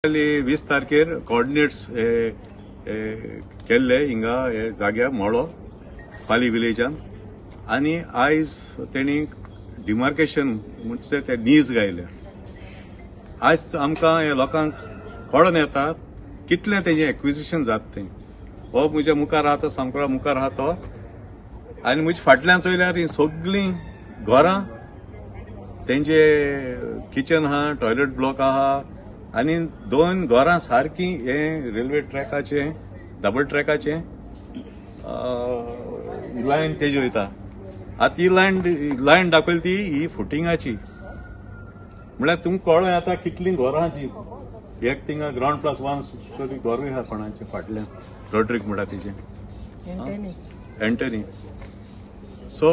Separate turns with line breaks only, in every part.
20 तारखेर कोऑर्डिनेट्स केल्ले हिंगा हे जाग्यार मळो पाली विलेजान आनी आयज तेणी डिमार्केशन म्हणजे ते नीज गायले. आयज आमकां हे लोकांक कळोन येता कितलें तेजें एक्विजिशन जाता तें. हो म्हज्या मुखार आहा तो सामको मुखार आहा तो आनी म्हज्या फाटल्यान चोयल्यार ही सगळीं घरां तेंचे किचन आहा, टॉयलेट ब्लॉक आहा आनी दोन घरां सारकी हे रेल्वे ट्रॅकाचे डबल ट्रॅकाचे लायन तेजी वयता. आतां ही लायन दाखयली ती ही फुटिंगाची, म्हळ्यार तुमकां कळ्ळें आतां कितलीं घरां ती. एक थिंगा ग्रावंड प्लस 1 स्टोरी घरूय आहा कोणाचें फाटल्यान रोड्रीक म्हणटा तेजें एंटनी. सो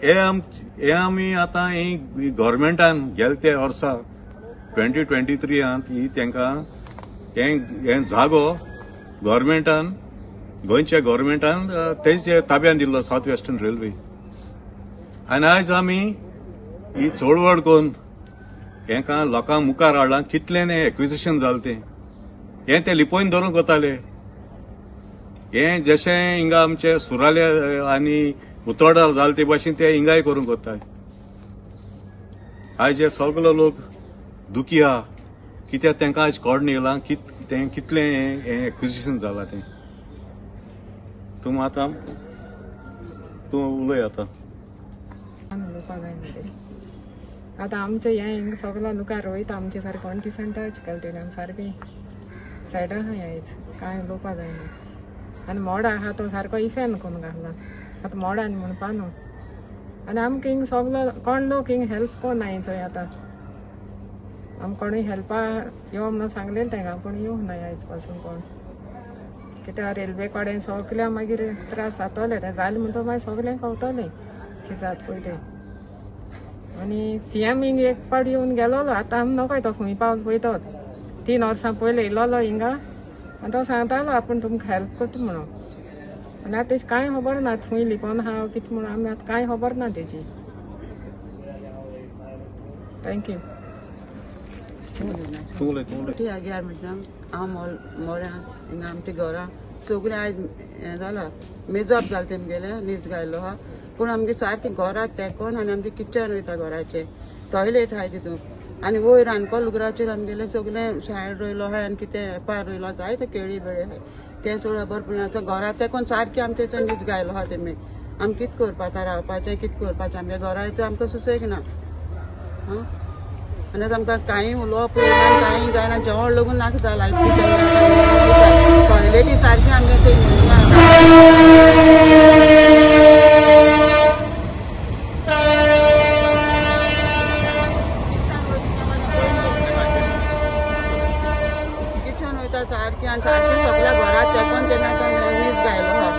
हे आमी आतां ही गव्हर्मेंटान गेले ते वर्सा 2023 ही तांकां हे जागो गव्हर्मेंटान गोंयच्या गव्हर्मेंटान तेजे ताब्यान दिल्लो सावथ वेस्टर्न रेल्वे. आनी आयज आमी ही चळवळ करून हेका लोकांक मुखार हाडलां कितलें हें एक्विजिशन जालें तें. हें ते लिपोवन धरूंक वताले. हें जशें हिंगा आमचे सुराले आनी उतोडा जालें ते भाशेन ते हिंगाय करूंक वताय. आयज हे सगलो लोक दुखी आहा कित्याक तांकां आयज कळून येयलां तें कितलें हें एक्विजिशन जालां तें. तूं आतां तूं उलय आतां.
आतां आमचें हें हिंगा सगलो लुकार वयता आमचे सारकें कोण दिसान टच केलें तेणें आमी सारकें सायडा आहा आयज कांय उलोवपा जायना. आनी मोडा आहा तो सारको इफेन करून घातला आतां मोडान म्हणपा न्हू. आनी आमकां हिंगा सगलो कोण लोक हिंगा हेल्प कोण चोय आतां आमकां कोणूय हेल्पा यो म्हणून सांगलें तांकां पूण येवंक ना आयज पासून कोण. कित्याक रेल्वे कडेन सगळ्या मागीर त्रास जातले तें जालें म्हणटकच मागीर सगळें कळटलें कितें जाता पळय तें. आनी सीएम हिंगा एक पावट येवन गेलोलो आतां आमी नकोय तो खंय पावल पळय तो 3 वर्सां पयलीं येयलोलो हिंगा आनी तो सांगतालो आपूण तुमकां हेल्प करता म्हणून. आनी आतां तेजी कांय खबर ना खंय लिपोवन आहा कितें म्हणून आमी आतां कांय खबर ना तेजी. Thank you.
हांव मोऱ्या हिंगा आमच्या घरां सगळें आयज हें जालां मेजप जालें तेमगेलें नीज घायलो आहा पूण आमगे सारकें घरांत तेंकोन आनी आमचें किचन वयता घराचें टॉयलेट आहाय तितून आनी वयर रानको लुगराचेर आमगेलें सगळें सायड रोयलो आहाय आनी कितें एपार रोयलो जायते केळी बेळी आहाय तें सगळें खबर. पूण आतां घरांत तेंकोन सारकें आमचें नीज घायलो आहा तेमी. आमी कितें करपाचें रावपाचें कितें करपाचें आमगे घराचें आमकां सुसेग ना. आं आनी आतां आमकां कांय उलोवप कांय जायना जेवण लगून नाका जालां टॉयलेटी सारकी आमगे थंय. किचन वयता सारकें आनी सारकें सगळ्या घरांत तेंकोन तेणें आतां नीज घायलो आहा.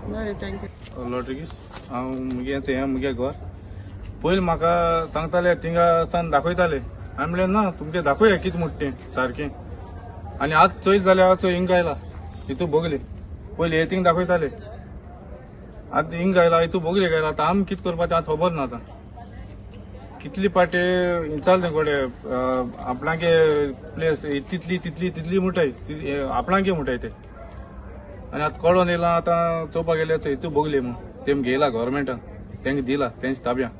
बरें thank you.
Rodrigues हांव मुगे हें मुगे घर पयलीं म्हाका सांगताले थिंगा सान दाखयताले. हांवें म्हणलें ना तुमचें दाखोवया कितें म्हणटा तें सारकें. आनी आज चोयत जाल्यार चोय हिंगा आयला हितू भोगले पयलीं हे थिंग दाखयताले आतां हिंगा आयला हितू भोगले गायला. आतां आमी कितें करपा तें आतां खबर ना. आतां कितली पाटे चलते कोडे आपणागे प्लेस तितली तितली तितली म्हणटाय आपणागे म्हणटाय ते. आनी आतां कळोन येयलां आतां चोवपाक गेल्यार चोय हितू भोगले म्हूण तेम घेयला गव्हर्मेंटान तेंका दिला तेंच्या ताब्यान.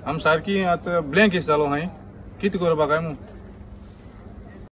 आमी सारकी आतां ब्लँक जालो हांवें कितें करपाक काय म्हूण.